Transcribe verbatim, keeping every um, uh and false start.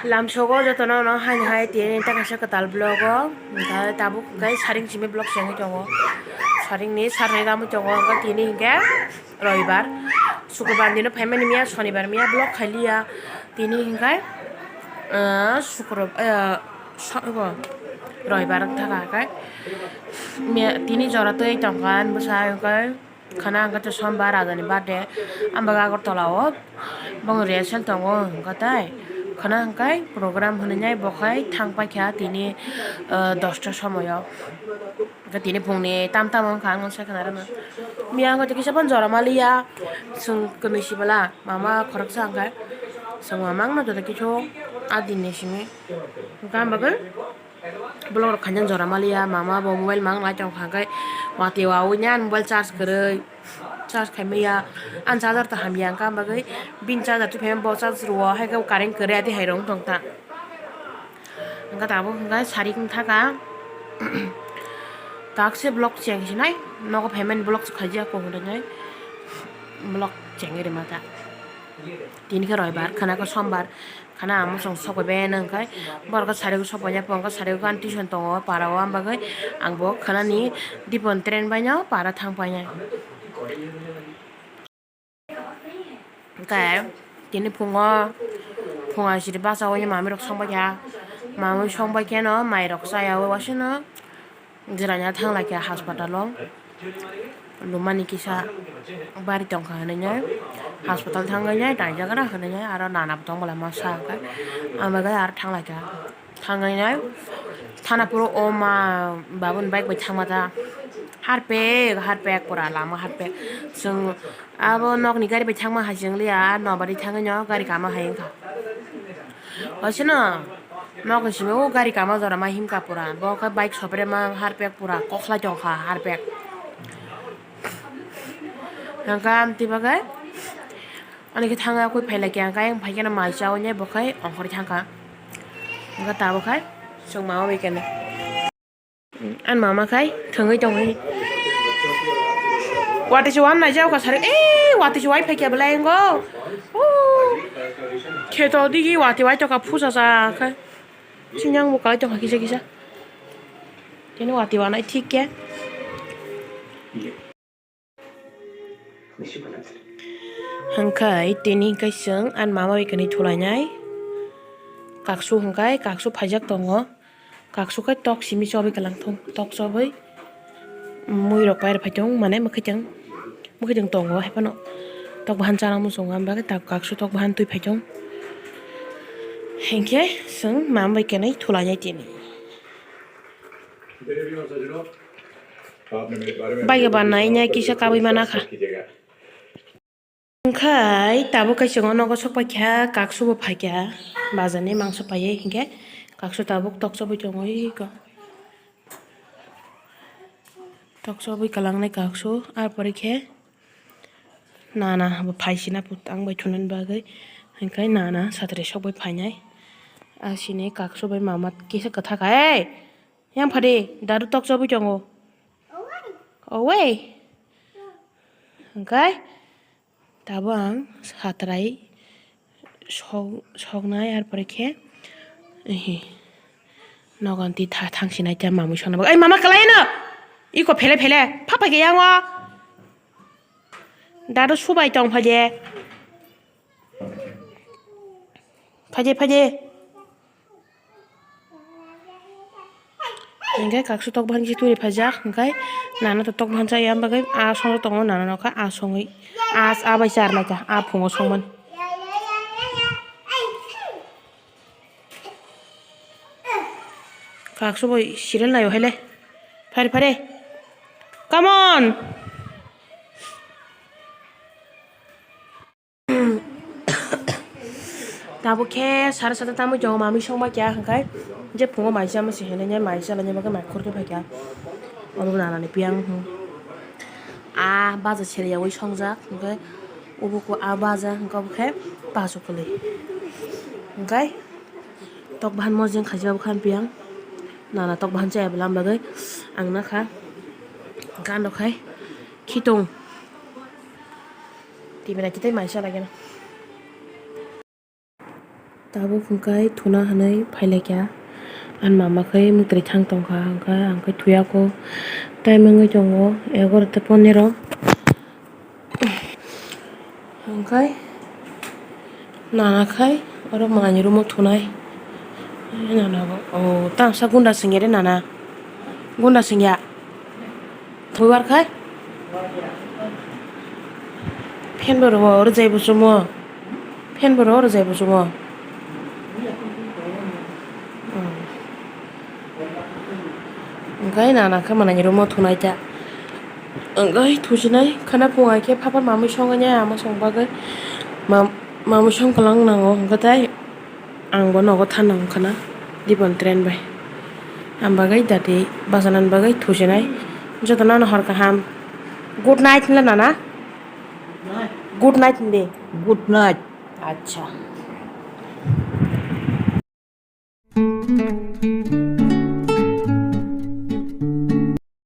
Lamsogo jotono no haino hai tini ta kaisa kwtal vlog o, hwnkhe tabuk hwnkhe saring simi vlog se wngwi tongo, saring ni sarnai ramwi tongo, hwnkhe tini hwnkhe roibar, sukurbar dino phaimani miya, sonibar miya vlog khailiya, tini hwnkhe, ah, sukro-, ah, so-, abo roibar wngkha khe, miya, tini jora twi tongkha ani bwsa hwnkhe. Khana hwnkhe to sombar rajani birthday, ang bagwi Agartala o bongni rehearsal tongo hwnkhe tai. Khana hwnkhe program hwnwi nai bo khai thang paikha tini, ah, dosta somoio. Hwnkhe tini phungni tam tamo wngkha ang se khna rwno. Miya hwnkhe to kisa phano jora maliya, chwng kwnwi sibala mama khoroksa hwnkhe chwng mama wngno joto kisu a dinni simi hwnkhe ang bagwi. Vlog rok khaina jora maliya, mama bo mobile mang lai tong kha, hwnkhe watwi wawi nini mobile charge kwrwi, charge khai manya, ani charger to hamya, hwnkhe ang bagwi bini charger twi phaima bo charge rwo, hai khe bo current kwrwi, ati hai rok wng tong ta. Hwnkhe tabuk hwnkhe sarik wng thaka, tak se vlog cheng sinai, nogo phaimani vlog se khaijak kok hwnwi nai, vlog chengwi rwma ta. Tini khe roibar, khana khe sombar. Khana ang muchung sok bai bai nang khai, borok khe sari o sok bai ya, phone khe sari o ani tuition tongo para o, ang bagwi ang bo khana ni dipon train bai no para thang pai nai. Hwnkhe tini phungo, phung aisiri bacha o mami rok song bai kha, mami song bai khe no mai rok cha ya o waisa no. Jirania thang lai kha hospital o, lumani kisa bari tong kha hinwi nai, hospital thangwi nai naijagra hinwi nai, aro nana bo tong bwla ma sa kha, ang bagwi aro thang lai kha, thangwi nai thana phuru o ma babuni bike bai thangma ta, harpek harpek pura lama harpek, chwng abo nokni gari bai thangma hai chwng liya, nobari thangwi no gari kama hai wngkha. Oisino nokni simi o gari kama jora ma himkha pura. Bo khe bike sopre ma harpek pura kokhlai tongkha harpek. Hwnkhe amtwi bagwi ani khe thangwi phailai kha, hwnkhe ayang phaikhe no mai chawi nai bo khe ongkhorwi thangkha. Hwnkhe tabuk khai chwng mama bai khe no. Ani mama khai thwngwi tongwi. Watwi se wan naijak kha sari. Ee, watwi se wai phaikya belai ngo. Kheto digi watwi wai tokha phusa sa kha. Sinyang bo kalai tongkha kisa kisa. Tini watwi wanai thik khe. Hwnkhe tini hwnkhe chwng ani mama bai kwnwi thulainai. Kaksu hwnkhe kaksu phaijak tongo. Kaksu khe tok simi chobwi kalang thung. Tok chobwi mui rok pai rw phai thung, mane mwkhwtwng, mwkhwtwng tongo hai phano. Tok bahan chana muchungo, ang bagwi kaksu tok bahan twi phai thung. Hinkhe chwng mama bai kwnwi thulainai tini. Bike ba nai nai kisa kabui mana kha. Hwnkhe tabuk khe chwng o nogo sok paikha, kaksu bo phaikha, bazar ni mangso paiwi hinkhe kaksu tabuk tok chobwi tongo iko. Tok chobwi kalangnai kaksu, ar pore khe nana bo phaisina put ang bai thunani bagwi, hinkhe nana satri sokbai phainai. Asini kaksu bai mama kisa kwthakha, ei! Yang phadi, daru tok chobwi tongo. Owei. Hwnkhe tabuk ang satrai sok-, soknai, ar pore khe, ehe, nogon twi tha-, thangsinai tei mamui songna bagwi. Ai, mama, kwlai no? Iko phele phele, pha phai khe yango. Daru subai tong phaide. Phaide, phaide. Hingke kaksu tok bahan kisi turi phaijak, hingke nana to tok bahan chaya, bagwi a songwi tongo, nana nokha a songwi, a, a bai charlaikha, a phungo songmani. Kaksu bo serial naio haile. Phari, phari. Come on. Tabuk khe sare sata tamui tongo, mamui songma kya hwnkhe je phungo mai chama se hinui mai chalaina bagwi mai khurui phaikha. Obo nanani piyang hmm. A baja seri yaui songjak hwnkhe obo khe a baja hwnkhe obo khe paso kwlwi hwnkhe tok bahan mojeng khaijak obo khe piyang nana tok bahan chaya bwlam bagwi ang nakha gando khai khitung. Tibira kitai maisa lagena. Tabuk hwnkhe thuna hwnwi phailaikha. Ani mama khe mwtwrwi thang tongkha, hwnkhe ang khe thuya kho. Time wngwi tongo egaroh ta pondro. Hwnkhe nana khai oro manani room-o thunai. Nana bo, o, tamsa gunda singya de nana. Gunda singya. Thubar khai. Fan bo rw-, rwjai bo chumo. Fan bo rw-, rwjai bo chumo. Hwnkhe nana khe manani room-o thunai ta. Hwnkhe thusinai khana phung hai khe phapar mamwi songwi nai ama song bagwi. Mam-, mamwi song kwlang nango hwnkhe tai ang bo nogo thanna wngkha na Dipon train bai. Ang bagwi dati bachanan bagwi thusinai. Jotono no hor kaham. Good night hinla nana. Good night hindi. Good night. Acha.